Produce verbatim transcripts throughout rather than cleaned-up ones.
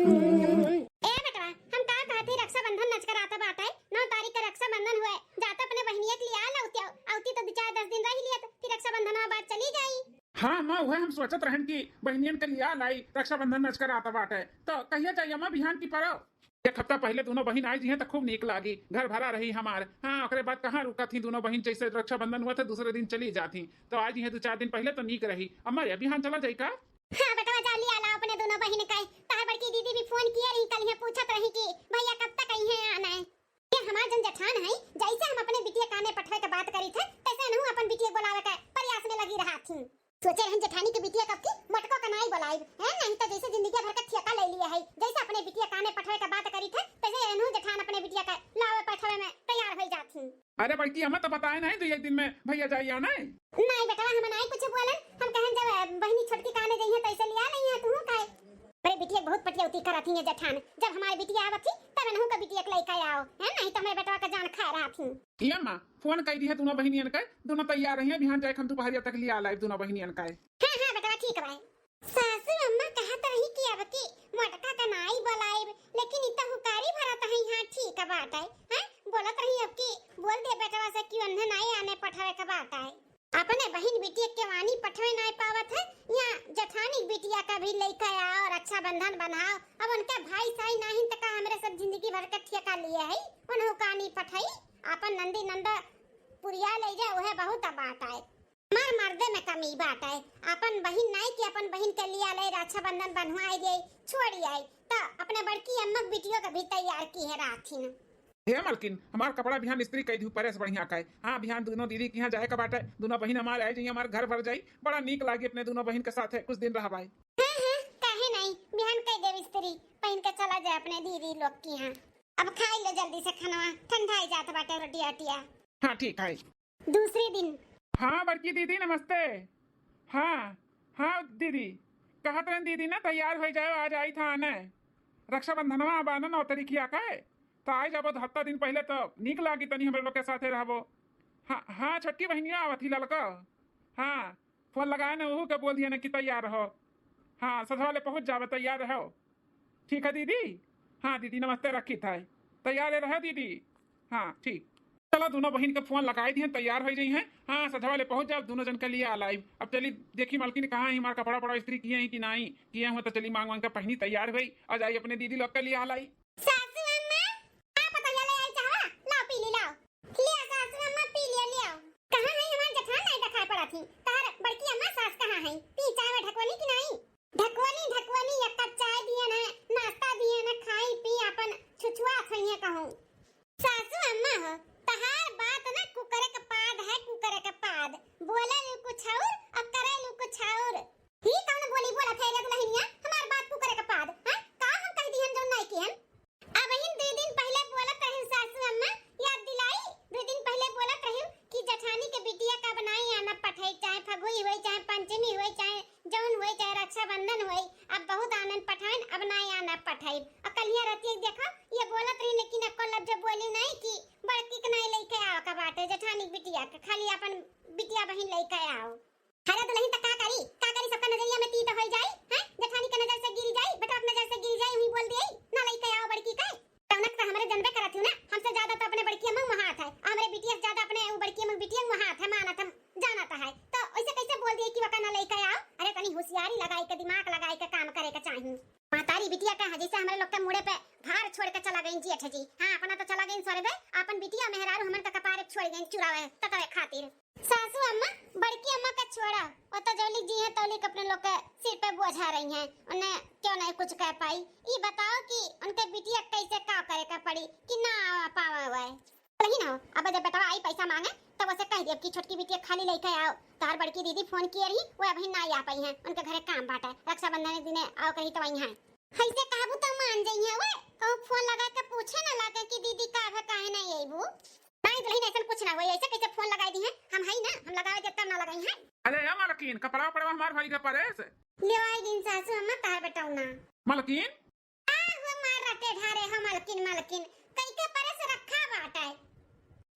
ए बेटवा, हम का कहत ही, रक्षाबंधन नजकर आत बाटे, नौ तारीख के रक्षाबंधन हुए, जात अपने बहिनिया के लिया लौती, अउती तो दो चार दस दिन रह लियत, फिर रक्षाबंधन बाद चली जाई। हाँ अम्मा, उहे हम सोचत रहन कि बहिनियन के लिया लाई, रक्षाबंधन नजकर आत बाटे, तो कहिया जाई अम्मा, बिहान की परव? एक हफ्ता पहिले दुनो बहिन आइ जइहें त खूब नीक लागी, घर भरा रही हमार। हाँ, ओकरे बाद कहाँ रुकत ही दुनो बहिन, जैसे रक्षाबंधन हुआ था दूसरे दिन चली जात ही, तो आइ जइहें दो चार दिन पहिले तो नीक रही। अम्मा रे, बिहान चला जाई का? हाँ बेटवा, जा लिया ला अपने दुनो बहिन के। तहार बड़की दीदी भी फोन किए रही, कल यहाँ पूछत रही कि भैया कब तक अइहें आने। ये हमार जन जेठान है, जैसे हम अपने बिटिया काने पठवे के बात करी थे, तैसे इनहू अपन बिटिया बोलावे के प्रयास में लगी रहा थी। सोचे रहन जेठानी के बिटिया कब की मोटको का नाई बोलाइब, हैं? नहीं तो जैसे जिंदगी भर का ठेका ले लिया है, जैसे अपने बिटिया काने पठवे के बात करी थे, तैसे इनहू जेठान अपने बिटिया का लावे पठवे में तैयार हो जात ही। अरे बड़की, हमें तो बताए नहीं, तो एक दिन में भैया जाइया नहीं। नहीं बेटवा, हम नहीं कुछ बोलन, हम कहन जब बहिनी छोटकी काने जइहे तैसे लिया नहीं है तू काहे। अरे बिटिया बहुत पटियौती करत ही जेठान, जब हमारे बिटिया आवत ही तब इनहू का बिटिया के लइका आओ, है? नहीं तो हमारे बेटवा का जान खा रहा थी। ये अम्मा, फोन कई दिहे दुनो बहिनियन के, दुनो तैयार रहिए, बिहान जाए हम दोपहरिया तक लिया लाइब दुनो बहिनियन के। हाँ हाँ बेटवा, ठीक बा। सासू अम्मा कहत रही कि अब की मोटका का नाई बोलाइब, लेकिन इ तो हुकारी भरत है। हाँ ठीक बात है, हैं? बोलत रही अब की बोल दे बेटवा से कि उन्हें नाई आने पठावे का बात है। अपने बहिन बिटिया के वानी पठवे नाई पावत है, यहाँ जेठानी बिटिया का भी लइका आओ, रक्षाबंधन बनाओ। अब उनका भाई साई नाहिन त का हमरे सब जिंदगी भर का ठेका लिए है, उन्हों का नहीं पठाई, अपन नंदी नंदा पुरिया ले जाए, वह बहुत बात आए। हमार मर्दे में कमी बाटे, अपन बहिन नाई कि अपन बहिन के लिया ले रक्षाबंधन बन्हवाई दे, छोड़ी आई, त अपने बड़की अम्मा के बिटियो के भी तैयार किहे रहथिन। हे मलकिन, हमार कपड़ा बिहान इस्त्री कई दिहु, परेस बढ़िया कई। हाँ, बिहान दुनो दीदी के यहाँ जाए का बाटे, दुनो बहिन हमार आए जाई, हमार घर भर जाई, बड़ा नीक लागी अपने दुनो बहिन के साथे कुछ दिन रहबाई। हाँ हाँ, काहे नाई, बिहान कई देव इस्त्री, पहिन के चला जाए अपने दीदी लोग के यहाँ। अब खाई लो जल्दी से खानवा, ठंडाई जात बाटे रोटिया ओटिया। हाँ ठीक है। दूसरे दिन। हाँ बड़की दीदी नमस्ते। हाँ, हाँ दीदी, कहत रहन दीदी ना तैयार होइ जाओ, आज आई था आने रक्षाबंधनवा बानन और तरीखिया का है, तो आई जाबो तो हफ्ता दिन पहिले तो नीक लागी, तनी हमरे लोग के साथे रहबो। हाँ हाँ, छोटकी बहिनिया आवत ही ललका। हाँ, फोन लगाए ना, ओहू के बोल दिया ना कि तैयार रहो। हाँ, सधवा ले पहुँच जाबे, तैयार रहो। ठीक है दीदी। हाँ दीदी नमस्ते, रखी था, तैयार रहो दीदी। हाँ ठीक। चला दुनो बहिन के फोन लगाई दिहन, तैयार होइ जइहें। हाँ, सधवा ले पहुँच जाओ, दुनो जन के लिए आ लाइब। अब चली देखी मलकिन कहाँ है, हमार कपड़ा पड़ा इस्त्री किहे हैं कि नाई किहे हुए, तो चली मांग वांग के पहिनी, तैयार हुई, आ जाई अपने दीदी लोग के लिए आ लाई। सासू अम्मा, आ पतोहिया ले आई चाहवा, लाओ पी ली, लाओ। लिया सासू अम्मा, पी लिया, लिया। कहाँ है हमार जेठान, नहीं दिखाई पड़ा थी। तार बड़की अम्मा सास कहाँ है? पी चाय वा ढकवनी कि नहीं? ढकवनी, ढकवनी, एक कप चाय दिए ना, नाश्ता दिए ना, खाई पी अपन छुछुआ थइए कहूँ। सासू अम्मा हो, तहार बात ना कुकरे के पाद है, कुकरे के पाद। बोले लू कुछ और और करे लू कुछ और। ही कौन बोली बोलत है रे दुल्हनिया, हमार बात कुकरे के पाद, हैं? का हम कह दिहन जो नहीं किहन? अब इन दो दिन पहिले बोलत रही सासू अम्मा, याद दिलाई, दो दिन पहिले बोलत रही कि जेठानी के बिटिया का बनाई आना पठाई, चाहे फगुई होई, चाहे पंचमी होई, चाहे जौन होई, चाहे रक्षाबंधन होई, अब बहुत आनन पठाइन, अब ना आना पठाई। और कलिया रतिया देखो, ये बोलत रही, लेकिन एको लफ्ज बोली नहीं कि बड़की के नहीं लेके आओ का बाटे, जेठानी के बिटिया के, खाली अपन बिटिया बहिन लेके आओ। अरे दुल्हन त का करी, का करी, सबका नजरिया में तीत होई जाई, हैं? जेठानी के नजर से गिरी जाई, बेटवा के नजर से गिरी जाई, वही बोल दिए, ना लेके आओ बड़की के। रौनक तो हमरे जनबे करत हूँ ना, हमसे ज्यादा तो अपने बड़की अम्मा में हाथ है, हमरे बिटिया से ज्यादा अपने वो बड़की अम्मा बिटिया में हाथ है, मानत हम जानत है, तो ऐसे कैसे बोल दिए कि वका ना लेके आओ? अरे तनी होशियारी लगाई के, दिमाग लगाई के काम करे के चाही। महतारी बिटिया का है, जैसे हमरे लोग के मुड़े पे भार छोड़ के चला गई जेठ जी। हाँ, अपना तो चला गई स्वर्ग, अपन बिटिया मेहरारू हमन का कपारे छोड़ गई चुरावे ततवे खातिर। सासू अम्मा, बड़की अम्मा का छोड़ा, वो तो जौलिक जी हैं तौलिक अपने लोग के सिर पे बोझा रही हैं, उन्हें क्यों नहीं कुछ कह पाई। ई बताओ कि उनके बिटिया कैसे का करे का पड़ी कि ना आवा पावा हुआ है। नहीं ना हो, अब जब बेटवा आई पैसा मांगे तब उसे कह दियो कि छोटकी बिटिया खाली लेके आओ, तार बड़की दीदी फोन किए रही, वो अभी ना आ पाई हैं, उनके घरे काम बाटे, रक्षाबंधन के दिने आओ कही तो वहीं हैं। ऐसे कहबू तो मान जइहे, वो कहूँ फोन लगा के पूछे ना लागे कि दीदी का है काहे नहीं अइबू। नहीं दुल्हन, ऐसा कुछ ना होई, ऐसे कैसे फोन लगाई दी है? हम हई ना, हम लगावे देब तब ना लगाई है। अरे ए मलकिन, कपड़ा उपड़ा हमार भाई के परेस। ले आई दिन सासू अम्मा तार बेटौना। मलकिन? आ हुआ मार रटे ढारे हो मलकिन, मलकिन। कई के परेस रखा बाटे।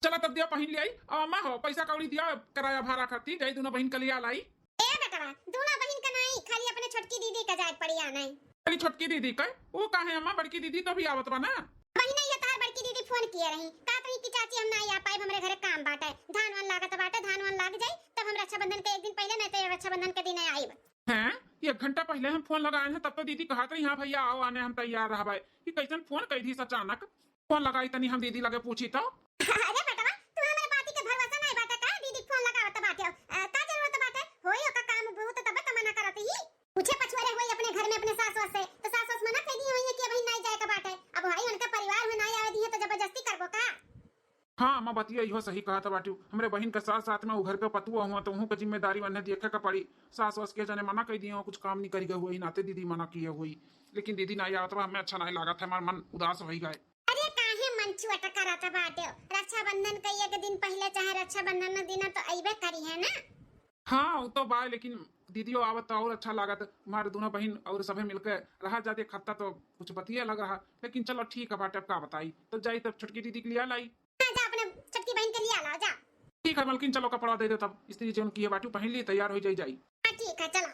चला तब दिया पहिन ले आई। अब अम्मा हो, पैसा कौड़ी दिया, किराया भाड़ा खर्ची, जाई दुनो बहिन के लिया लाई। ए बेटवा, दुनो बहिन के नहीं, खाली अपने छोटकी दीदी के जाए पड़ी आ नहीं। अरे छोटकी दीदी के, वो काहे अम्मा, बड़की दीदी तो भी आवत बा ना। वही नहीं, ये तहार बड़की दीदी फोन किए रही, कहत रही कि चाची हम ना आ पाइब, हमरे घरे काम बाटे, धान वान लागत बाटे, धान वान लाग जाई तब हम रक्षाबंधन के एक दिन पहले, नहीं तो रक्षाबंधन के दिन आइब। हैं, एक घंटा पहले हम फोन लगाए हैं तब तो दीदी कहत रही हाँ भैया आओ आने हम तैयार रहबे, कि कैसन फोन कई दिहिस अचानक। फोन लगाई तनी हम दीदी लगे पूछी तो। अरे बेटवा, तू हमरे बाती के भरोसा नहीं बाटे का? दीदी फोन लगावत बाटे, अ, का जरूरत बाटे? होई ओका काम बहुत तबे त मना करत ही। पूछे पछुआरे होई अपने घर में अपने सास वास से, तो सास वास मना कई दी होई कि अबही नहीं जाए के बाटे। अब भाई उनका परिवार हो नहीं आवे दी है तो जबरदस्ती करबो का? हाँ अम्मा, बतिया इहो सही कहत बाटू। हमरे बहिन के साथ साथ में उ घर के पतुआ हुआ तो उहू के जिम्मेदारी उन्हें देखे के पड़ी। सास वास के जने मना कई दिए हो, कुछ काम नहीं करी गए हुई, नाते दीदी मना किए हुई। लेकिन दीदी नहीं आवत बा, हमें अच्छा नहीं लागत है, हमार मन उदास होई गए। अरे काहे मन चुअट करत बाटे? रक्षाबंधन के एक दिन पहले चाहे रक्षाबंधन के दिन तो अइबे करी है ना। हाँ, वो तो बा, लेकिन दीदियो आवत तो और अच्छा लागत। हमारे दोनों बहिन और सभे मिलके रहा जात एक हफ्ता तो कुछ बतिये लग रहा, लेकिन चलो ठीक है बाटे, अब का बताई, तो जाई तब छोटकी दीदी के लिया लाई। हाँ, जा अपने छोटकी बहिन के लिया ला, जा। ठीक है मलकिन, चलो कपड़ा दे दे तब, इस्त्री जौन किए बाटू पहन ली, तैयार हो जाई, जाई। हाँ, ठीक है, चलो।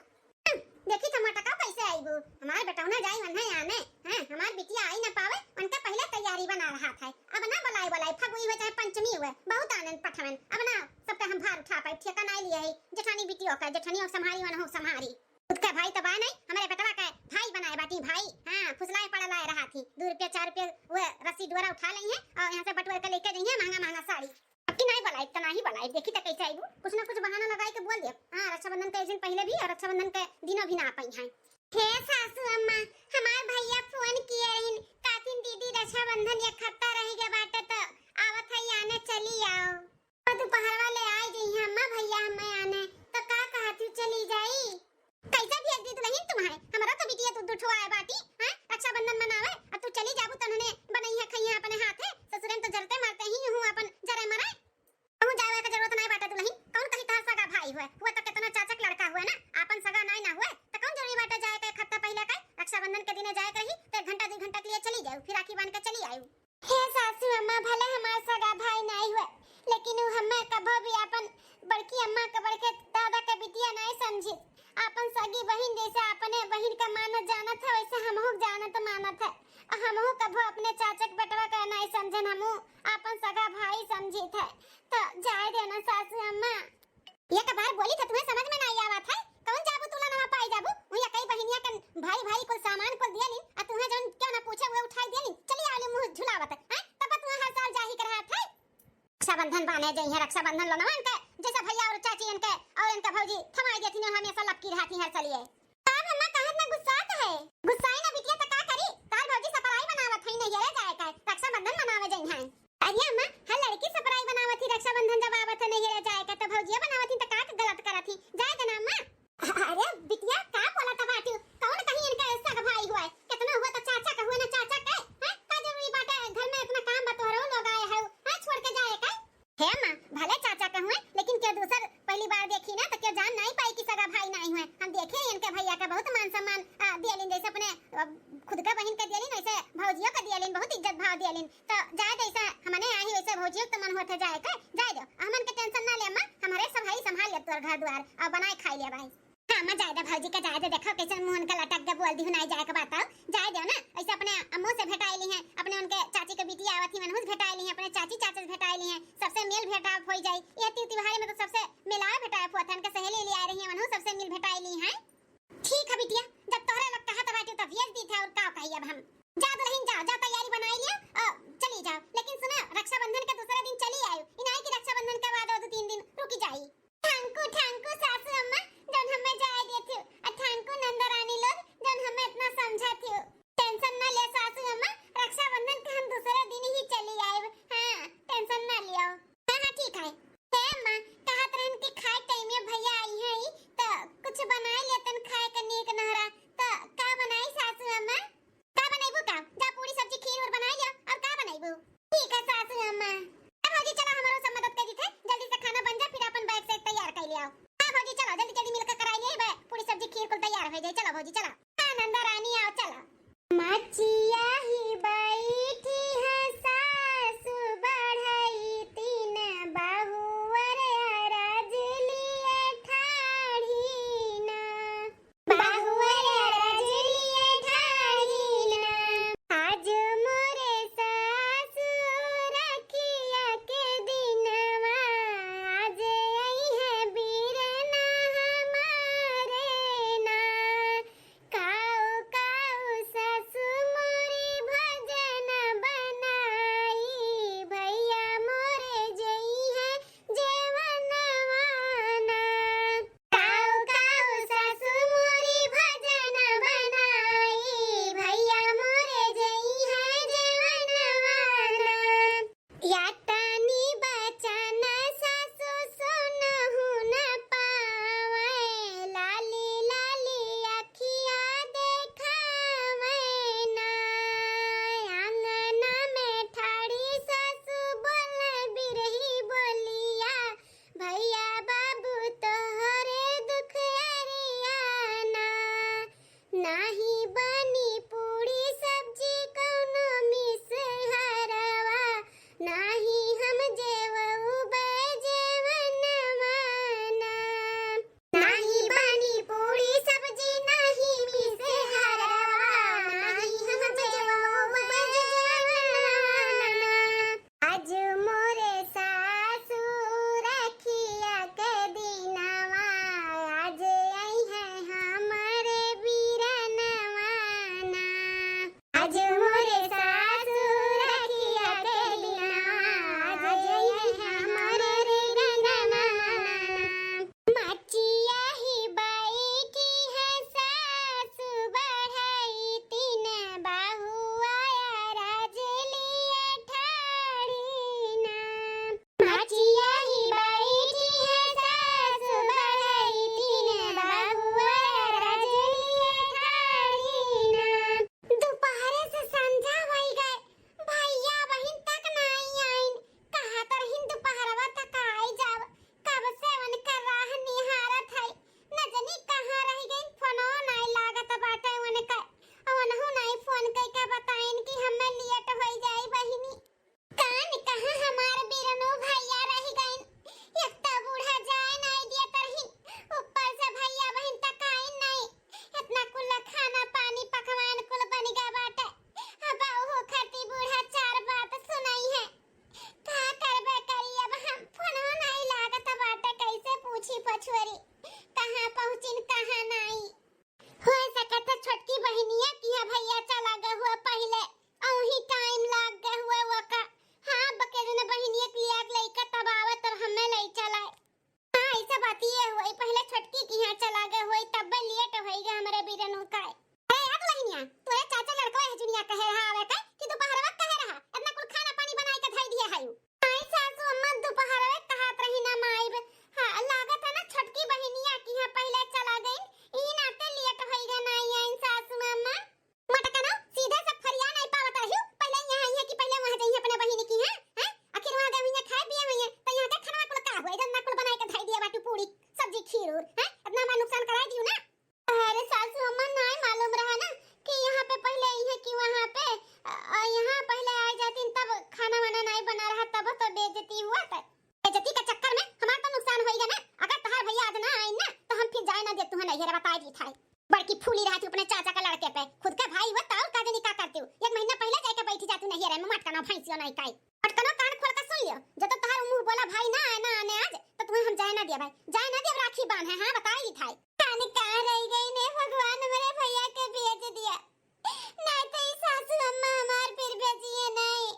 हम्म, देखी तो मोटका कैसे आईबू, हमार बेटौना जाई वन्हे आने, हैं, हमार बिटिया आई ना पावे, उनका पहले तैयारी बना रहा था। अब ना बुलाई बुलाई, फगुई हुए चाहे पंचमी हुए, बहुत आनंद पठवन। अब ना सबका हम भार उठा पाई, ठेका नहीं लिया है, जेठानी बिटियों का, जेठानी संभारी, वनहु संभारी। खुद का भाई तो बा नहीं, हमरे बेटवा के भाई बनाए बाटी भाई। हाँ, फुसलाए पड़ा लाए रहा थी, दो रुपया चार रुपया वो रस्सी डोरा उठा लई है और यहाँ से बटोर के लेके जाइए महंगा महंगा साड़ी। अब की नहीं बुलाई तो नहीं बुलाई, देखी तो कैसे आईबू, कुछ ना कुछ बहाना लगाए के बोल दियो। हाँ, रक्षाबंधन के एक दिन पहले भी और रक्षाबंधन के दिनों भी ना आ पाई हैं। हे सासू अम्मा, हमार भैया फोन किए रहिन, काथिन दीदी रक्षाबंधन एक हफ्ता रह गया बाटे तो आवत है आने, चली आओ। तो दोपहरवा ले आई जइहे अम्मा भैया हमें आने, तो का कहत हूँ चली जाई? कैसे भेज दी दुल्हन तुम्हारे? हमारा तो बिटिया तो दुठवा आए बाटी, हैं? रक्षाबंधन मनावे, अब तू चली जाबू तो उन्होंने बनई है खइया अपने हाथे, ससुरे में तो जरते मरते ही हूँ अपन जरे मरे। कहूँ जावे का जरूरत नहीं बाटे दुल्हन, कौन कही तहार सगा भाई हुए, हुआ तो कितना चाचा के लड़का हुए ना, आपन सगा नहीं ना हुए, तो कौन जरूरी बाटे जाए के एक हफ्ता पहले का? रक्षाबंधन के दिने जाए के रही, तो एक घंटा दो घंटा के लिए चली जाऊ, फिर राखी बांध के चली आयु। हे सासू अम्मा, भले हमार सगा भाई नाई हुए, लेकिन उ हमें कभो भी आपन बड़की अम्मा के, बड़के दादा के बिटिया नाई समझी। आपन सगी बहिन जैसे अपने बहिन का मानत जानत है, वैसे हमहू जानत मानत है। आ हमहू कभो अपने चाचा के बेटवा का नाई समझन, हमहू आपन सगा भाई समझित है। तो जाए देना सासू अम्मा। एक बार बोली तो तुम्हें समझ में नहीं आवत है, कौन जाबू तुला नवा पाई जाबू, वही कई बहिनिया के भाई भाई कुल सामान कुल दिया लीन, आ तुम्हें जौन क्यों ना पूछे हुए उठाई दिया लीन, चली आली मुँह झुलावत है, तब तुम्हें हर साल जाही कर हाथ है। रक्षाबंधन बाने जइहे, रक्षाबंधन लोनवा इनके जैसा भैया और चाची इनके और इनके भौजी थमाई देती ने हमेशा लपकी रहती हर सलिए। तब अम्मा कहत ना गुस्सात है, गुस्साई ना बिटिया तो का करी, तार भौजी सपराई बनावत है नहीं रे जाए का, रक्षाबंधन मनावे जइहे। अरे अम्मा, हर लड़की सपराई बनावत ही, रक्षाबंधन जब आवत है नैहरे जाए का, तो भौजिया बनावत ही, तो का गलत करत ही? जाए देना अम्मा। अरे बिटिया, का बोलत बाटू? कौन कहीं इनका सग भाई हुआ है? कितना हुआ तो चाचा का हुआ ना, चाचा के, हैं? का जरूरी बाटे? घर में इतना काम बा, तोहरो लोग आए हो, हैं? छोड़ के जाए का? हे अम्मा, भले चाचा का हुए, लेकिन के दूसर पहली बार देखी ना, तो के जान नहीं पाई कि सगा भाई नहीं हुए। हम देखे इनके भैया का बहुत मान सम्मान, आ, दियलिन, जैसे अपने, आ, खुद का बहिन का दियलिन, वैसे भौजियों का दियलिन, बहुत इज्जत भाव दियलिन। तो जाए दे, ऐसा हमने आही, वैसे भौजियों के तो मन होत है जाए के, जाए दो, हमन के tension ना ले अम्मा, हमारे सब हई संभाल ले तोर घर द्वार और बनाए खाई ले भाई। हाँ अम्मा, जाए दे भौजी के, जाए दे, देखो कैसे मुँह उनका लटक दे, बोल दी हूँ, नहीं जाए के बात हो, जाए दो ना, ऐसे अपने अम्मू से भेटाई ली हैं, अपने उनके चाची के बिटिया आवत ही, मनहू से भेटाई ली हैं, अपने चाची चाचा से भेटाई ली हैं, सबसे मेल भेटाव हो जाई। ये ती-, त्योहार में तो सबसे मिलाव भेटाव होत है, उनके सहेली ले आ रही हैं, मनहू सबसे मिल भेटाई ली हैं। ठीक है बिटिया, जब तोहरे लोग कहत बाटे तो भेज दी थे, और का कही अब हम। जा दुल्हन जा, जा तैयारी बनाई लिया और चली जाओ, लेकिन सुना रक्षाबंधन के दूसरे दिन चली आयो, ई नाई कि रक्षाबंधन के बाद दो तीन दिन रुकी जाई। ठांकू ठांकू सासू अम्मा जौन हमें जाए देती हो, और ठांकू नंदरानी लोग जौन हमें इतना समझाती हो। Tension ना ले सासू अम्मा, रक्षाबंधन के हम दूसरे दिन ही चली आए। हाँ, tension ना लियो। हाँ हाँ ठीक है। हे अम्मा, कहत रहन कि खाए time में भैया आई हैं, तो कुछ बनाए लेतन खाए के नीक नहरा, तो का बनाई सासू अम्मा? का बनैबू का? जा पूरी सब्जी खीर और बनाई लिया, और का बनैबू? ठीक है सासू अम्मा। ए भौजी चला हमरो सब मदद कर दीथे, जल्दी से खाना बन जा, फिर अपन bag से तैयार कर ले आओ। हाँ भौजी चला जल्दी जल्दी मिलकर कराई ले, पूरी सब्जी खीर कुल तैयार हो जाए। चला भौजी चला। आनंद रानी आओ चला। मचिया ही बैठी है सासु बढ़ई तीन बहुवर अरज लिए ठाढ़ी ना। बहुवर अरज लिए एक महीना पहिले जाइके बैठी जा तू नैहरे में, मटकनो भैंसियो नहीं काई। मटकनो कान खोल के सुन लियो, जब तक तोहार मुँह बोला भाई ना आए, ना आने आज, तो तुम्हें हम जाए ना दिया भाई, जाए ना दिया, राखी बांध है, हाँ, बताई दी थाई। कान कहाँ रह गई ने भगवान, मेरे भैया के भेज दिया, नहीं तो ई सासू अम्मा हमार फिर भेजिए नहीं।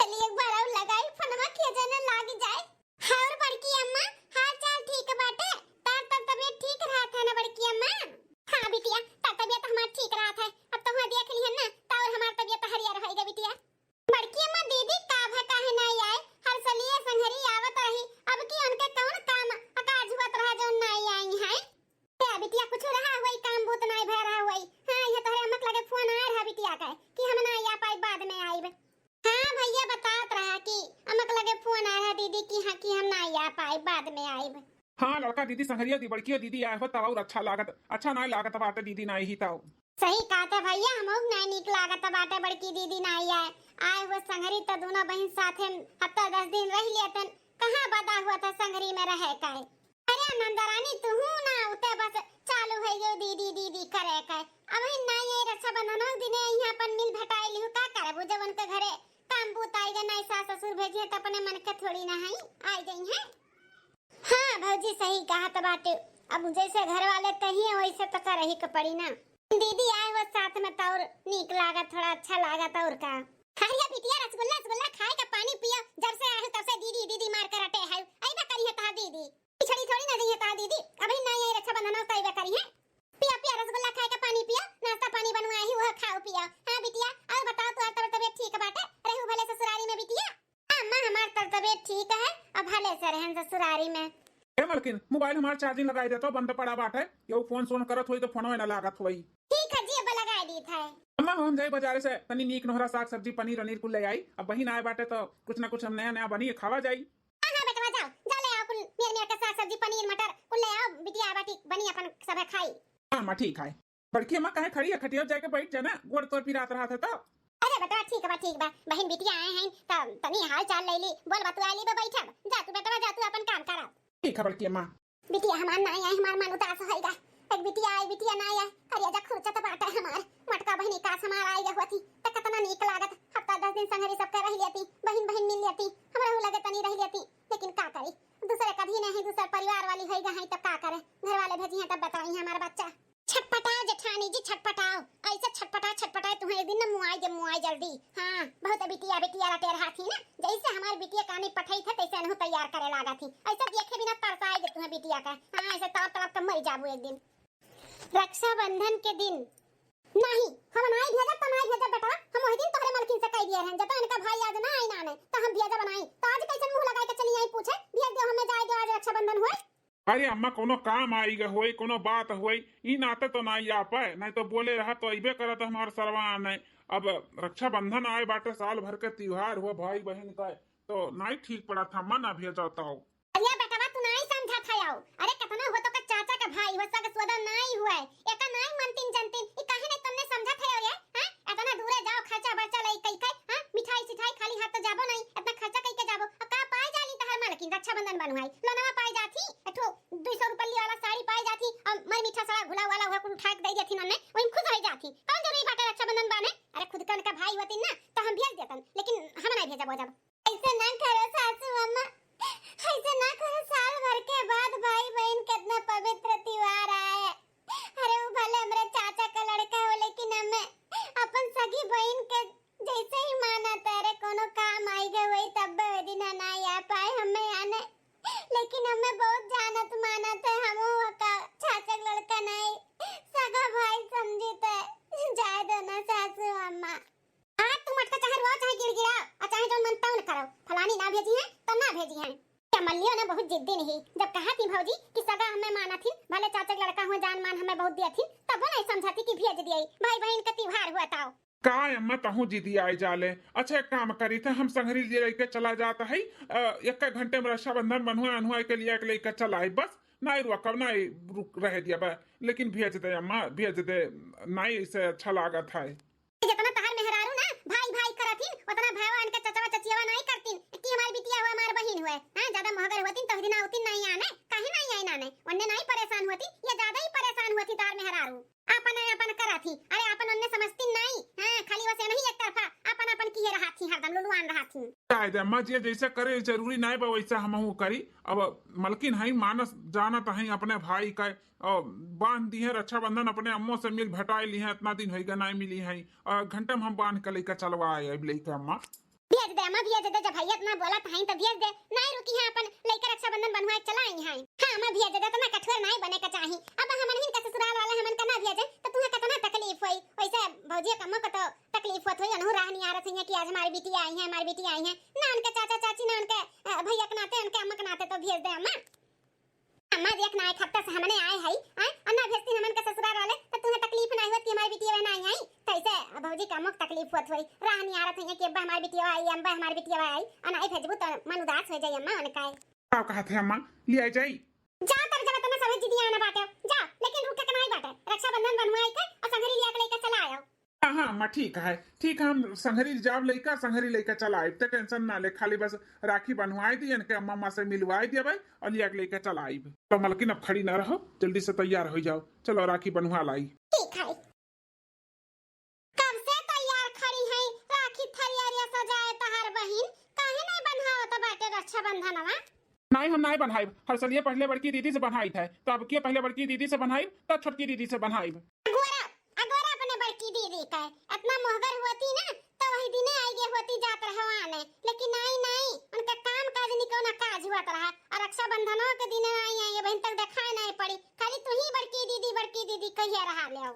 चली एक बार और लगाई फोनवा, के जने लाग जाए। और बड़की अम्मा, हाल चाल ठीक बाटे? तार, तार तबियत ठीक रहत है ना बड़की अम्मा? हाँ बिटिया, तार तबियत हमार ठीक रहत है। अब तोहरा देख लिहन ना, त और हमार तबियत हरियर होई गे बिटिया। बड़की अम्मा, दीदी का भा काहे नाई आए? हर सलिए संघरी आवत रही, अब की उनके कौन काम अकाज हुअत रहा जौन नाई आई हैं? ए बिटिया, कुछ रहा हुई काम बूत नाई भय रहा हुई। हाँ, ये तोहरे अम्मा के लगे फोन आए रहा बिटिया का कि हम नाई आ पाई, बाद में आइब। हाँ भैया, बतात रहा कि अम्मा के लगे फोन आए रहा दीदी कि हाँ कि हम नाई आ पाई, बाद में आइब। हाँ लड़का दीदी संघरिया दी, बड़कियो दीदी आए हो तब और अच्छा लागत, अच्छा नाई लागत बाटे दीदी नाई ही तब। सही कहत है भैया, हमहू के नाई नीक लागत बाटे बड़की दीदी नाई आए। आए हुए संघरी त दोनों बहिन साथे हफ्ता दस दिन रह लेतन, कहाँ बदा हुआ था संघरी में रहे का। अरे नंदरानी, तुहू ना उते बस चालू है जो दीदी दीदी करे का। अब ही नाई आई रक्षाबंधन के दिने यहाँ अपन मिल भेटाई लिहू, का करबू जब उनके घरे काम बूत आई गे, नाई सास ससुर भेजे त अपने मन के थोड़ी ना है, आई गई है। हाँ भौजी, सही कहत बाटे। अब जैसे घर वाले कहिए वैसे तो करही के पड़ी ना। दीदी आए हो साथ में तो और नीक लागत, थोड़ा अच्छा लागत और का। अरे बिटिया, रसगुल्ला, रसगुल्ला खाए का पानी पियो, जब से आए हो तब से दीदी दीदी मार के रटे है। अइबे करी है तहार दीदी, पिछड़ी थोड़ी ना जइहे तहार दीदी। अभी नाई आई रक्षाबंधन तो अइबे करी है। पिया पिया रसगुल्ला खाए का पानी पिया, नाश्ता पानी बनवाए ही वह खाओ पिया। हाँ बिटिया, और बताओ तोहार तब तबियत ठीक बाटे? रहू भले ससुरारी में बिटिया? अम्मा, हमार त तबियत ठीक है, अब भले से रहन ससुरारी में। ए मलकिन, मोबाइल हमार चार्जिंग लगाई दे तो, बंद पड़ा बाटे। केहू फोन सोन करत होई तो फोनवे ना लागत होई। ठीक है जी, अब लगाई दी था। अम्मा, हम जाई बाजारे से तनी नीक नोहरा साग सब्जी पनीर वनीर कुल ले आई। अब बहिन आए बाटे तो कुछ ना कुछ हम नया नया बनी खावा जाई। हाँ हाँ बेटवा, जाओ जाओ, ले आओ कुल मेर मेर के साग सब्जी पनीर मटर कुल ले आओ, बिटिया आए बाटी बनी अपन सब खाई। हाँ अम्मा, ठीक है। बड़की अम्मा काहे खड़ी है, खटिया जाके बैठ जाना, गोड़ तोर पिरात रहा था तो। अरे बेटवा, ठीक बा, ठीक बा, बहिन बिटिया आए हैं त तनी हाल चाल ले ली, बोल बतुआ ली बा, बैठब। जा तू बेटवा, जा तू अपन काम करा। ठीक है बड़की अम्मा। बिटिया हमार नाई आई, हमार मन उदास होइगा। एक बिटिया आई, बिटिया नाई आई, करिया जा खुरचत बाटे हमार। मटका बहिनी कास हमार आई गा होती त कितना नीक लागत, हफ्ता दस दिन संघरी सबके रह लेती, बहिन बहिन मिल लेती, हमरा हु लगे तनी रह लेती, लेकिन का करी, दूसरे कभी नहीं, दूसर परिवार वाली होइगा हैं तब का करे, घर वाले भेजी हैं तब बताई हमार बच्चा। छटपटाओ जेठानी जी, छटपटाओ, ऐसे छटपटाए छटपटाए तुम्हें एक दिन न मुआई दे, मुआई जल्दी। हाँ, बहुत बिटिया बिटिया रटे रहा थी ना, जैसे हमार बिटिया कानी पठाई थे तैसे अनहु तैयार करे लागा थी। ऐसे देखे बिना तरसाई दे तुम्हें बिटिया का। हाँ, ऐसे तड़प तड़प के मर जाबू एक दिन। रक्षाबंधन के दिन। नहीं, हम नाई भेजब तो नाई भेजब बेटा, हम वही दिन तोहरे मलकिन से कह दिए रहन, जब इनका भाई आज ना आई ना आने, तो हम भेजब नाई। तो आज कैसे मुंह लगाए के चली आई पूछे, भेज दो हमें, जाए दो, आज रक्षाबंधन हुए। अरे अम्मा, कोनो काम आई ग होई, कोनो बात होई, ई नाते तो नाई आ पाए, नहीं तो बोले रहा तो अइबे करत हमार सरवान है। अब रक्षाबंधन आए बाटे, साल भर के त्योहार हुआ भाई बहन का, तो नाई ठीक पड़ा था, अम्मा ना भेजा तो। अरे बेटवा, तू नाई समझा था आओ। अरे कितना हो तो का चाचा का भाई हो, सग सोदर नाई हुए, एका नाई मनतीन जनतीन, ई काहे नहीं तुमने समझा था रे? हैं? इतना दूरे जाओ, खर्चा बर्चा लई कई कई, हाँ? मिठाई सिठाई खाली हाथ तो जाबो नहीं, इतना खर्चा कई के जाबो। आ का पाए जाली तहार मालकिन रक्षाबंधन बनुआई? लोनवा पाए जाथी, एक ठो दुई सौ रुपया वाला साड़ी पाए जाथी, और मर मीठा सड़ा घुला वाला हुआ कुल उठा के दे देथी नन्ने, वही खुश हो जाथी। कौन जरूरी बाटे रक्षाबंधन बाने? अरे खुद कन का भाई होती ना, तो हम भेज देतन, लेकिन हम नहीं भेजब जब। ऐसे ना करो सासू अम्मा, ऐसे ना करो। साल भर के बाद भाई बहन कितना पवित्र त्योहार आए। अरे वो भले हमरे चाचा का लड़का हो, लेकिन हमें अपन सगी बहन के जैसे ही मानत है। अरे कोनो काम आई गए वही तब वही दिन ना आ पाए हमें आने, लेकिन हमें बहुत जानत मानत है। हम का चाचा का लड़का नहीं, सगा भाई समझित है। जाए दो ना सासू अम्मा। आज तू मटका चाहे रोआ, चाहे गिड़गिड़ा, आ चाहे जौन मन तौन करो, फलानी ना भेजी है तो ना भेजी है। क्या मल्लियो ना बहुत जिद्दी नहीं, जब कहा थी भौजी कि सगा हमें माना थी, भले चाचा के लड़का हुए, जान मान हमें बहुत दिया थी, तब वो नहीं समझाती कि भेज दिए। भाई बहन का त्योहार हुआ ताओ। का अम्मा तहूँ जिद्दी आई जाले? अच्छा एक काम करी थे, हम संघरी लिए लेके चला जाता है, अ, एक घंटे में रक्षाबंधन बनुआ अनुआ के लिए लेके चला आई, बस। नहीं रुआ कब नहीं रुक रहे दिया बा, लेकिन भेज दे अम्मा, भेज दे, नहीं इसे अच्छा लागत है। जितना तहार मेहरारू ना भाई भाई करथिन, उतना भाईवा इनके चचवा चचियवा नाई करथिन कि हमार बिटिया हुआ, हमार बहिन हुए। हाँ, ज्यादा महगर होतिन तो दिन आवतिन नाई आने, काहे नाई आई नाने? उनने नाई परेशान होतिन, ये ज्यादा ही परेशान होती तहार मेहरारू। आपन आपन करथी, अरे आपन आय दे अम्मा जी, जैसे करे जरूरी नाय बा वैसे हमहू करी। अब मलकिन हई, मानस जानत हई अपने भाई का, और बांध दिहे रक्षाबंधन, अपने अम्मो से मिल भेटाए लिहे, इतना दिन होइगा नाय मिली हई, और घंटे में हम बांध के लइका चलवा आए अब लइका अम्मा। भेज दे अम्मा, भेज दे, जब भैया इतना बोलत हई तो भेज दे। नाय रुकी है, अपन लइका रक्षाबंधन बंधवाए चला आई है। हाँ अम्मा, भेज दे, इतना कठोर नाय बने का चाही। अब हमन हिन का ससुराल वाला हमन का ना भेजे तो तुहे कितना तकलीफ होई। वैसे भौजी कम्मो का तो तकलीफ होत होई, अनहु राह निहारत हई कि आज हमारी बिटिया आई है, हमारी बिटिया आई है। ना उनके चाचा चाची, ना उनके, अ, भैया के नाते, उनके अम्मा के नाते तो भेज दे अम्मा। अम्मा देख ना, एक हफ्ता से हमने आए हई, आए, और ना भेजती हमन के ससुराल वाले, तो तुम्हें तकलीफ ना होत कि हमारी बिटिया बहन आई हई। तो ऐसे भौजी कम्मो के तकलीफ होत होई, राह निहारत हई कि अब्बा हमारी बिटिया आई, अब्बा हमारी बिटिया आई, और ना भेजबू तो मन उदास हो जाई अम्मा उनका। का कहत है अम्मा, ले आई जाई? जा तब जब इतना सब जिदिया ना बाटे, जा, लेकिन रूठे के नाई बाटे, रक्षाबंधन बंधवाई के और संघरी लिया के लेके चला आयो। हाँ, हाँ, अम्मा, ठीक है, ठीक है, हम संघरी जाब लइका, संघरी लइका चला आइब, ते tension ना ले, खाली बस राखी बंधवाई दी, इनके अम्मा अम्मा से मिलवाई दिया भाई, और लिया के लइका चला आइब। तो मलकिन अब खड़ी ना रहो, जल्दी से तैयार हो जाओ, चलो राखी बंधवा लाई। ठीक है। कब से तैयार खड़ी है, राखी थरिया सजाए तहार बहिन, काहे नहीं बंधावत बाटे रक्षाबंधनवा? नाई, हम नाई बंधाइब। हर सलिए पहले बड़की दीदी से बंधाइत है, तो अब के पहले बड़की दीदी से बंधाइब, तब छोटकी दीदी से बंधाइब। अगोरा, अगोरा अपने बड़की दीदी का। इतना मोहगर होती ना, तो वही दिने आई गे होती जात रहवाने, लेकिन नाई, नाई, उनका काम काज निको ना काज हुआ रहा, और रक्षाबंधनों के दिने आई, आई बहन तक देखाए नहीं पड़ी, खाली तू ही बड़की दीदी, बड़की दीदी कहिए रहा ले।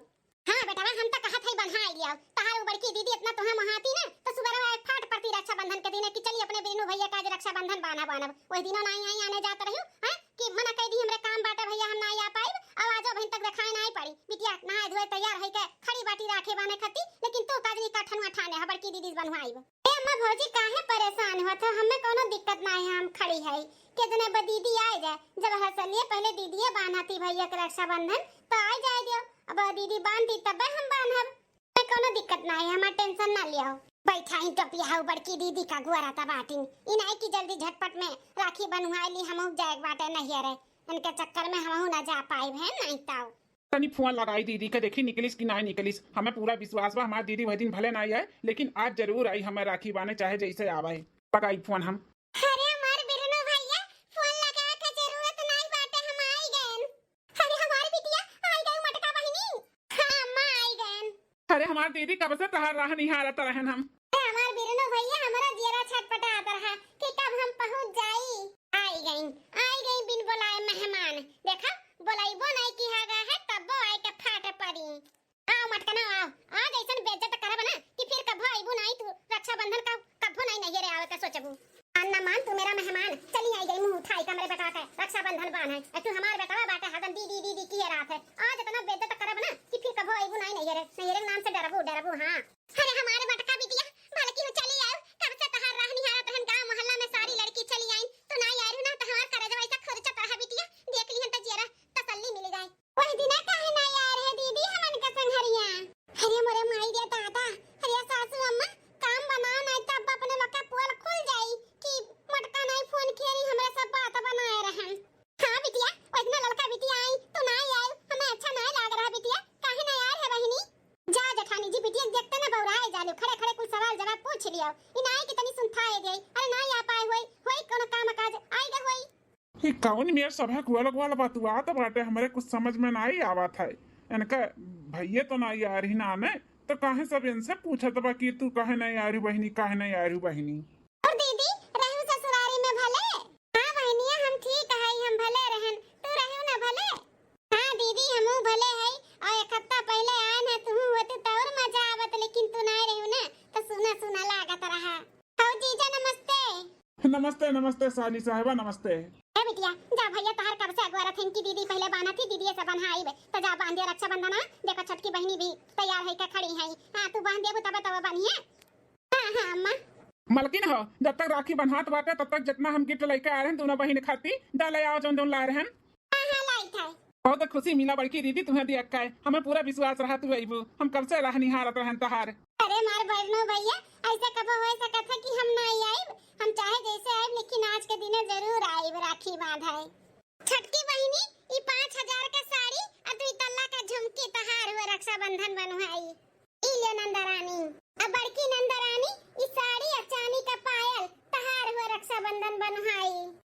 हाँ बेटवा, हम तो कहत हई बन्हाई लियाओ। तहार उ बड़की दीदी इतना तोहे मोहाती ना, तो सुबह एक फाट पड़ती रक्षाबंधन के दिन कि चली अपने बिरनू भैया का आज रक्षाबंधन बान्हा बान्हब। वही दिनों नाई आई आने जात रहियो, हैं? कि मना कह दी हमरे काम बाटे भैया, हम नाई आ पाइब। अब आजो बहिन तक देखाए नाई पड़ी। बिटिया नहाए धोए तैयार होई के खड़ी बाटी राखे बाने खती, लेकिन तू काजनी का ठनुआ ठाने ह बड़की दीदी से बन्हवाइब। ए अम्मा भौजी काहे परेशान होत हो? हमें कोनो दिक्कत नाई है, हम खड़ी है। के जने अब दीदी आए जाए, जब हर सलिए पहले दीदिए बान्हती भैया के रक्षाबंधन, तो आए जाए दियो। अब दीदी बांध दी तबे हम बांधब। मैं कोनो दिक्कत ना है, हमार tension ना लियो। बैठा ही टोपिया हऊ बड़की दीदी का गुआरा ता बाटिन। ई नाई कि जल्दी झटपट में राखी बंधवाए ली, हमहू जाए के बाटे नैहरे। इनके चक्कर में हमहू ना जा पाइब है, नहीं ताऊ। तनी फोन लगाई दीदी के, देखी निकलिस कि नाई निकलिस। हमें पूरा विश्वास बा हमार दीदी वही दिन भले नाई आए, लेकिन आज जरूर आई, हमें राखी बाने चाहे जैसे आवे। लगाई फोन हम। अरे हमार बिरनू भैया, फोन लगाए के जरूरत नाई बाटे, हम आई गएन। अरे हमार बिटिया, आई गए मटका बहिनी। हाँ अम्मा, आई गएन। अरे हमार दीदी, कब से तहार राह निहारत रहन हम। अरे हमार बिरनू भैया, हमारा जियरा छटपटात रहा कि कब हम पहुँच जाई। आई गई, आई गई बिन बुलाए मेहमान। देखा, बुलाइबो नाई किहा गया है, तब्बो आए के फाट पड़ी। आओ मटकना आओ, आज ऐसन बेइज्जत करब ना कि फिर कभो अइबू नाई तू, रक्षाबंधन का कभो नाई नैहरे आवे के सोचबू। अन्ना मान तू मेरा मेहमान, चली आई गई मुंह उठाई के हमरे बेटा के रक्षाबंधन बान्हे। ए तू हमार बेटवा बाटे हरदम दीदी दीदी किहे रात है। आज इतना बेइज्जत करब ना कि फिर कभो अइबू नाई नैहरे, नैहरे के नाम से डरबू, डरबू, हाँ। अरे हमारे मटका बिटिया, भलकी हो चली आयो, कब से तहार राह निहारत रहन गाँव मोहल्ला में सारी लड़की चली आइन, तू नाई आइलू ना तो हमार करेजवा ऐसा खुरचत रहा बिटिया, देख लिहन तो जियरा तसल्ली मिल जाए। वही दिना काहे ना आए रहे दीदी हमन के संघरिया? अरे मोरे माई रे दादा, अरे सासू अम्मा, काम बनाओ नहीं तो अब अपने लोग का पोल खुल जाई कि मोटका नहीं फोन किए रही, हमरे सब बात बनाए रहन। हाँ बिटिया, वही दिना लड़का बिटिया आई, तू ना आई, हमें अच्छा ना लाग रहा बिटिया, काहे ना आए है बहिनी? जा जेठानी जी, बिटिया के देखते ना बौराए जालू, खड़े खड़े कुल सवाल जवाब पूछ लियो। ई नाई कि तनी सुनथाए देई, अरे नाई आ पाए होई, होई कोनो काम काज, आई गे होई। ई कौन मेर सभा कुआल कुआल बतुआत बाटे, हमरे कुछ समझ में नाई आवत है। इनका भैये तो नाई आ रही ना आने, तो काहे सब इनसे पूछत बा कि तू काहे नाई आ रही बहिनी, काहे नाई आ रही बहिनी? और दीदी, रहू ससुरारी में भले? हाँ बहनिया, हम ठीक हई, हम भले रहन, तू रहू ना भले? हाँ दीदी, हमहू भले हई, और एक हफ्ता पहले आए ना, तू होती तो और मजा आवत, लेकिन तू ना रहू ना, तो सुना सुना लागत रहा। हौ जीजा नमस्ते। नमस्ते, नमस्ते साली साहबा, नमस्ते। ए बिटिया, जा भैया तहार कब से अगुआरत हन कि दीदी पहले बान्हत ही, दीदी से बन्हाइब। तो जा बांध दिया रक्षाबंधन, हाँ? देखो छोटकी बहिनी भी तैयार है के खड़ी है। हाँ, तू बांध देबू तबे तबे बनिए। हाँ, हाँ, अम्मा। मलकिन हो, जब तक राखी बन्हात बाटे, तब तक जितना हम gift लेके आ रहे हैं दोनों बहिन खाती, दा ले आओ जौन जौन ला रहे हैं। हाँ, हाँ, लाइत है। बहुत खुशी मिला बड़की दीदी तुम्हें देख के, हमें पूरा विश्वास रहा तू अइबू, हम कब से राह निहारत रहन तहार। अरे मार बरनो भैया, ऐसे कबो हो सकत है कि हम ना आइब? हम चाहे जैसे आइब, लेकिन आज के दिने जरूर आइब राखी बांधे। छोटकी बहिनी, ई पाँच हजार का साड़ी और दुई तल्ला का झुमकी तहार हुए रक्षाबंधन बन्हवाई। ई ले नंदरानी। अब बड़की नंदरानी, ई साड़ी और चांदी का पायल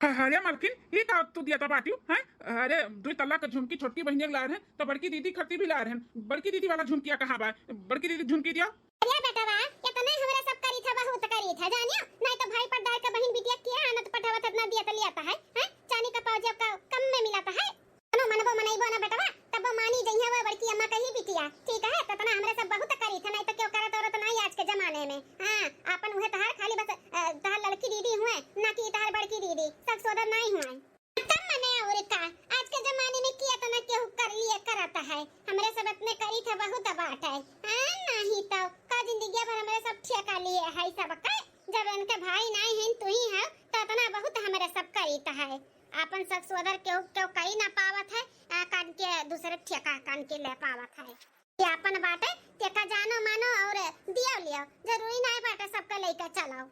अरे मलकिन, ई का तू दिया था बाटियो, हैं? अरे, दुई तल्ला के झुमकी छोटकी बहिनिया के लाए रहन, तो बड़की दीदी खरती भी लाए रहन। बड़की दीदी वाला झुमकिया कहाँ बा? बड़की दीदी झुमकी दिया। अरे बेटवा, इतने हमरा सब करी था, बहुत करी था, जानियो? नहीं तो भाई पर्दार के बहिन बिटिया किया आनत पठावत इतना दिया तो लिया था है, हैं? चानी का पाव जब का कम में मिला था है। तनो मनबो मनइबो ना बेटवा, तब वो मानी जइहे वो बड़की अम्मा कही बिटिया, ठीक है? तो इतना हमरे सब बहुत करी था, नहीं तो क्यों करत औरत नहीं आज के जमाने में। हाँ, आपन उहे तहार खाली बस, अ, तहार लड़की दीदी हुए, ना कि तहार बड़की दीदी, सब सोदर नहीं हुए। तब मने और का, आज के जमाने में किया तो ना केहू कर लिए करत है, हमरे सब इतने करी था बहुत बात है। हाँ, नहीं तो का जिंदगिया भर हमरे सब ठेका लिए है सब का, जब इनके भाई नहीं हैं, तू ही है, तो इतना बहुत हमरे सब करी था है। आपन सब सोदर केहू, केहू कही ना पावत है, आ, कान के दूसरे ठेका कान के ले पावत है। ये आपन बाटे, तेका जानो मानो और दियो लियो, जरूरी ना बाटे सबका लइका चलाओ।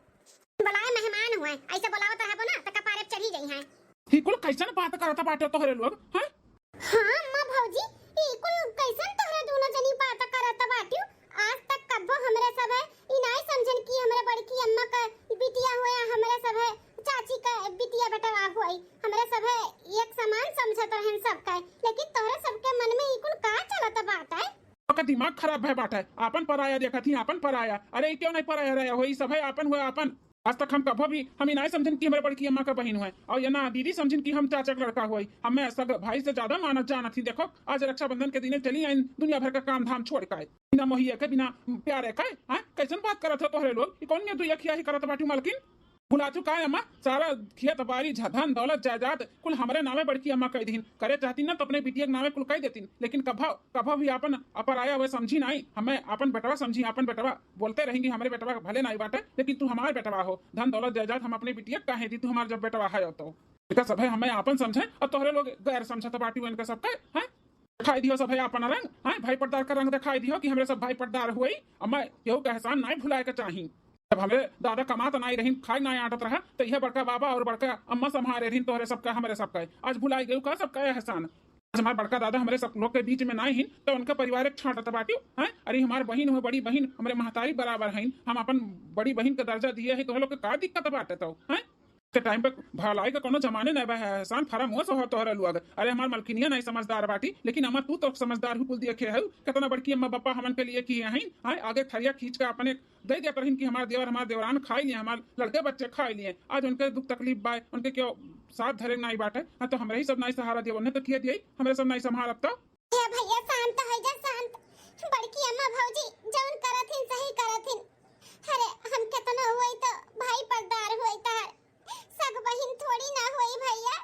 बुलाए मेहमान हुए, ऐसे बुलावत रहबो ना, तो कपारे पे चढ़ी जाई हैं। ही कुल कैसन बात करत बाटे तोहरे लोग, हैं? हाँ, अम्मा भौजी, ई कुल कैसन तोहरे दोनों जनी बात करत बाटियो? आज तक कब्बो हमरे सब है, ई नाई समझन कि हमरे बड़की अम्मा का बिटिया हुए, हमरे सब है, चाची का बिटिया बेटवा हुए, हमरे सब है, एक समान समझत रहन सबका, लेकिन तोहरे सबके मन में ई कुल का चलत बात है? ओकर दिमाग खराब भय बाटे, आपन पराया देखत ही, आपन पराया। अरे, ई क्यों नहीं पराया रहे हो? ई सब है आपन हुए आपन। आज तक हम कभो भी, हम ई नाई समझन कि हमरे बड़की अम्मा का बहिन हुए, और ये ना दीदी समझन कि हम चाचा का लड़का हुए। हमें सग भाई से ज्यादा मानत जानत ही। देखो, आज रक्षाबंधन के दिने चली आइन दुनिया भर का काम धाम छोड़ के, बिना मोहिया के, बिना प्यारे के। हाँ, कैसन बात करत हो तोहरे लोग? ई कौन ये दुई अखिया ही करत बाटू मलकिन? भुला चुका है अम्मा, सारा खेत बारी झ-, धन दौलत जायदाद कुल हमरे नामे बड़की अम्मा कह दीन। करे चाहती ना तो अपने बिटिया के नामे कुल कह देतीन, लेकिन कभो, कभो भी आपन अपराया हुए समझी नाई, हमें आपन बेटवा समझी, आपन बेटवा। बोलते रहेंगी हमरे बेटवा भले नाई बाटे, लेकिन तू हमार बेटवा हो, धन दौलत जायदाद हम अपने बिटिया के काहे दी, तू हमार जब बेटवा है तो। इनका सब है हमें आपन समझे और तोहरे लोग गैर समझत बाटी हो इनका सबके, हैं? दिखाई दियो सब है आपन रंग, हैं? भाई पटदार का रंग दिखाई दियो कि हमरे सब भाई पटदार हुए, अम्मा केहू का एहसान नाई भुलाए के चाही। जब हमरे दादा कमात नाई रहिन, खाए नाई आटत रहा, तो यह बड़का बाबा और बड़का अम्मा संभारे रहिन तोहरे सबका, हमरे सबका। आज भुलाई गयू का सबका एहसान? आज हमार बड़का दादा हमरे सब लोग के बीच में नाई हिन, तो उनका परिवार एक छांटत बाटियो, हैं? अरे हमार बहिन हुए, बड़ी बहिन हमरे महतारी बराबर हइन, हम अपन बड़ी बहिन का दर्जा दिए है, तोहरे लोग के का दिक्कत बाटे तो, हैं? के टाइम पे भलाई का कोनो जमाने नहीं बा, एहसान फरामोश हो तोहरे लोग। अरे हमार मलकिनिया नहीं समझदार बाटी, लेकिन अम्मा तू तो समझदार हु, कुल देखे है, कितना बड़की अम्मा बप्पा हमन के लिए किए हैं, हैं? आगे थरिया खींच के अपने दे देत रहिन कि हमार देवर, हमार देवरान खाई लिए, हमार लड़के बच्चे खाई लिए। आज उनके दुख तकलीफ बा, उनके क्यों साथ धरे नाई बाटे। हाँ, तो हमरे ही सब नाई सहारा दिए, उन्हें तो किए दिए, हमरे सब नाई संभाल अब तो। ए भैया, शांत हो जा, शांत। बड़की अम्मा भौजी जौन करत हिन, सही करत हिन। अरे, हम केतनो हुई तो भाई पटदार हुई तहार, सग बहिन थोड़ी ना हुई भैया।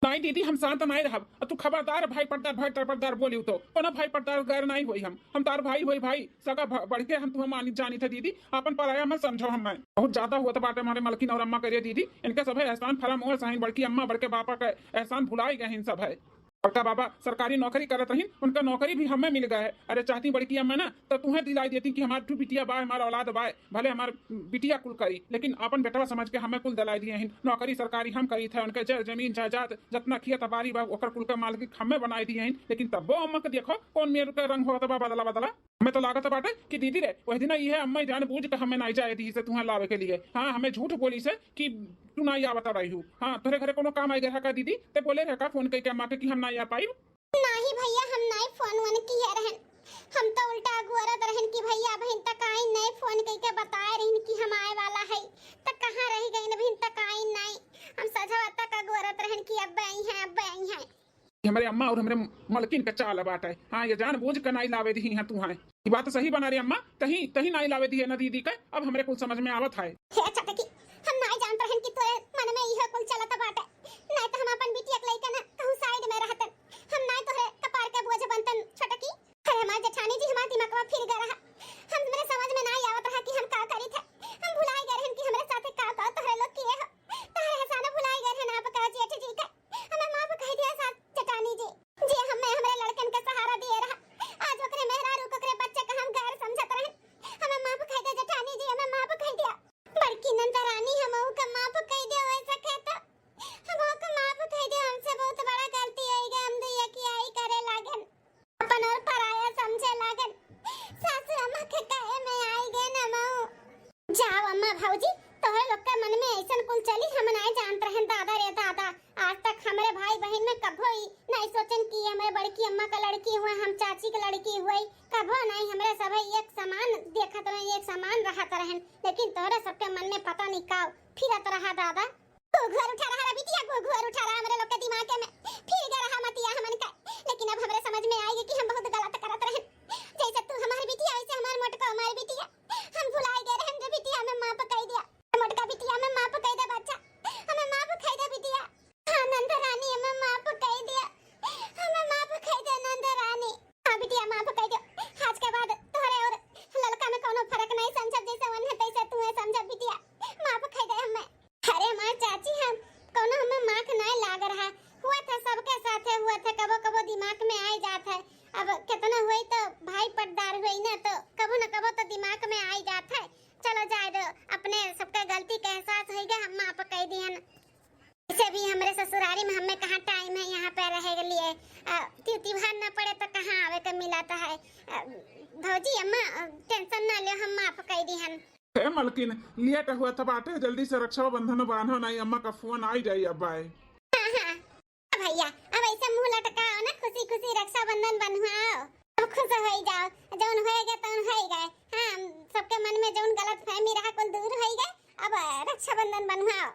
नाई दीदी, हम शांत नाई रहब। अ तू खबरदार भाई पटदार, भाई पटदार बोलियो तो। कोनो भाई पटदार गैर नाई होई हम। हम तार भाई होई भाई। सगा भ-, बढ़ के हम तुहे मानी जानी थे दीदी। आपन पराया मत समझो हमें। बहुत ज्यादा होत बाटे हमारे मलकिन और अम्मा करे दीदी। इनके सब है एहसान फरामोश हइन। बड़की अम्मा, बड़के बापा का एहसान भुलाई गए हैं सब है। बड़का बाबा सरकारी नौकरी करत रहिन, उनका नौकरी भी हमें मिल गए है। अरे चाहती बड़की अम्मा ना, तो तुहें दिलाई देती कि हमार ठू बिटिया बाय, हमार औलाद बाय, भले हमार बिटिया कुल करी, लेकिन आपन बेटवा समझ के हमें कुल दिलाई दिए हैं। नौकरी सरकारी हम करी थे, उनके जर जमीन जायदाद, जितना खेत बारी बा, ओकर कुल का मालिक हमें बनाई दिए हैं। लेकिन तब्बो अम्मा के देखो, कौन मेर के रंग होत बा, बदला बदला। हमें तो लागत बाटे कि दीदी रे, वह दिन ये अम्मा जान बूझ के हमें नहीं जाए दी से तुहें लावे के लिए। हाँ, हमें झूठ बोली से कि तू नहीं आवत रही हूँ। हाँ, तोरे घरे कोनो काम आई गया का दीदी? ते बोले रहे का फोन करके अम्मा के कि हम नहीं आ पाई? नाही भैया, हम नाही फोन वोन किए रहन। हम तो उल्टा अगुअरत रहन कि भैया अबहिन तक आइन नहीं, फोन कइके बताए रहन कि हम आए वाला है, त कहाँ रह गइन, अबहिन तक आइन नहीं। हम सजवा तक अगुअरत रहन कि अब आई हैं, अब आई हैं। ये हमरे अम्मा और हमरे मलकिन का चाल बाटे। हाँ, ये जान बूझ के नाई लावे दी हैं तू, हाँ। ये बात सही बना रे अम्मा, तही, तही नाई लावे दी है ना दीदी का, अब हमरे कुल समझ में आवत है। हे छोटकी, हम नाई जानत रहन कि तोरे मन में इहो कुल चलत बाटे। नाई तो हम अपन बिटिया के लइके ना कहूँ साइड में रहतन। हम नाई तोहरे कपार के बोझ बनतन छोटकी। अरे हमार जेठानी जी, हमार दिमागवा फिर गए रहा। हमरे समझ में नाई आवत रहा कि हम का करी थे। हम भुलाई गए रहन कि हमरे साथे का का तोहरे लोग किए हो। तोहरे एहसान भुलाई गए रहन आप का जेठ जी का। हमें माफ कह दिया सास जेठानी जी। जे हमें हमरे लड़कन के सहारा दिए रहा। आज ओकरे मेहरारू, ओकरे बच्चे का हम गैर समझत रहन। हमें माफ कह दे जेठानी जी, हमें माफ कह दिया। बड़की नंदरानी, हमहू के माफ कह दे, ऐसा कहता। हमहू के माफ कह दे, हमसे बहुत बड़ा गलती हो गई, हम दुइया की आई करे लागन। अपन और पराया समझे लागन। सासू कहत रहन, लेकिन तोहरे सबके मन में पता नहीं का फिरत रहा दादा। घुघुअर उठा रहा बिटिया, घुघुअर उठा रहा हमरे लोग के दिमाग में। फिर गए रहा मतिया हमन का, लेकिन अब हमरे समझ में आइगे कि हम बहुत गलत करत रहन। जैसे तू हमार बिटिया, वैसे हमार मोटका हमार बिटिया। हम भुलाए गए रहन रे बिटिया, हमें माफ कइ दिया। मोटका बिटिया, हमें माफ कइ दे बच्चा, हमें माफ कइ दे बिटिया। हाँ नंद रानी, हमें माफ कइ दिया, हमें माफ कइ दे नंद रानी। हाँ बिटिया, माफ कइ दे। आज के बाद तोहरे और ललका में कोनो फर्क नहीं समझब, जैसे उन्हें तैसे तू है समझब बिटिया, माफ कइ दे हमें। अरे हमार चाची, हम कोनो हमें माफ नहीं लाग रहा, हुआ था सबके साथे हुआ था, कबो कबो दिमाग में आई जात है। अब कितना हुई तो भाई पटदार हुई ना, तो कबो न कबो तो दिमाग में आई जात है। चलो जाए दो, अपने सबके गलती के एहसास होइगे, हम माफ कइ दिहन। इसे भी हमरे ससुरारी में हमें कहाँ टाइम है यहाँ पे रहे के लिए। अ, ति-, त्योहार ना पड़े तो कहाँ आवे के मिलत है। अ, भौजी अम्मा, अ, टेंशन ना लियो, हम माफ कइ दिहन। हे मलकिन, लेट हुआ था बाटे, जल्दी से रक्षाबंधन बांधो, नहीं अम्मा का फोन आई जाई अब आए। हाँ, हाँ। भैया, अब ऐसे मुंह लटकाओ ना, खुशी खुशी रक्षाबंधन बंधवाओ। अब खुश होइ जाओ, जौन होइगे तौन होइगे। हाँ, सबके मन में जौन गलतफहमी रहा कुल दूर होइगे। अब रक्षाबंधन बंधवाओ।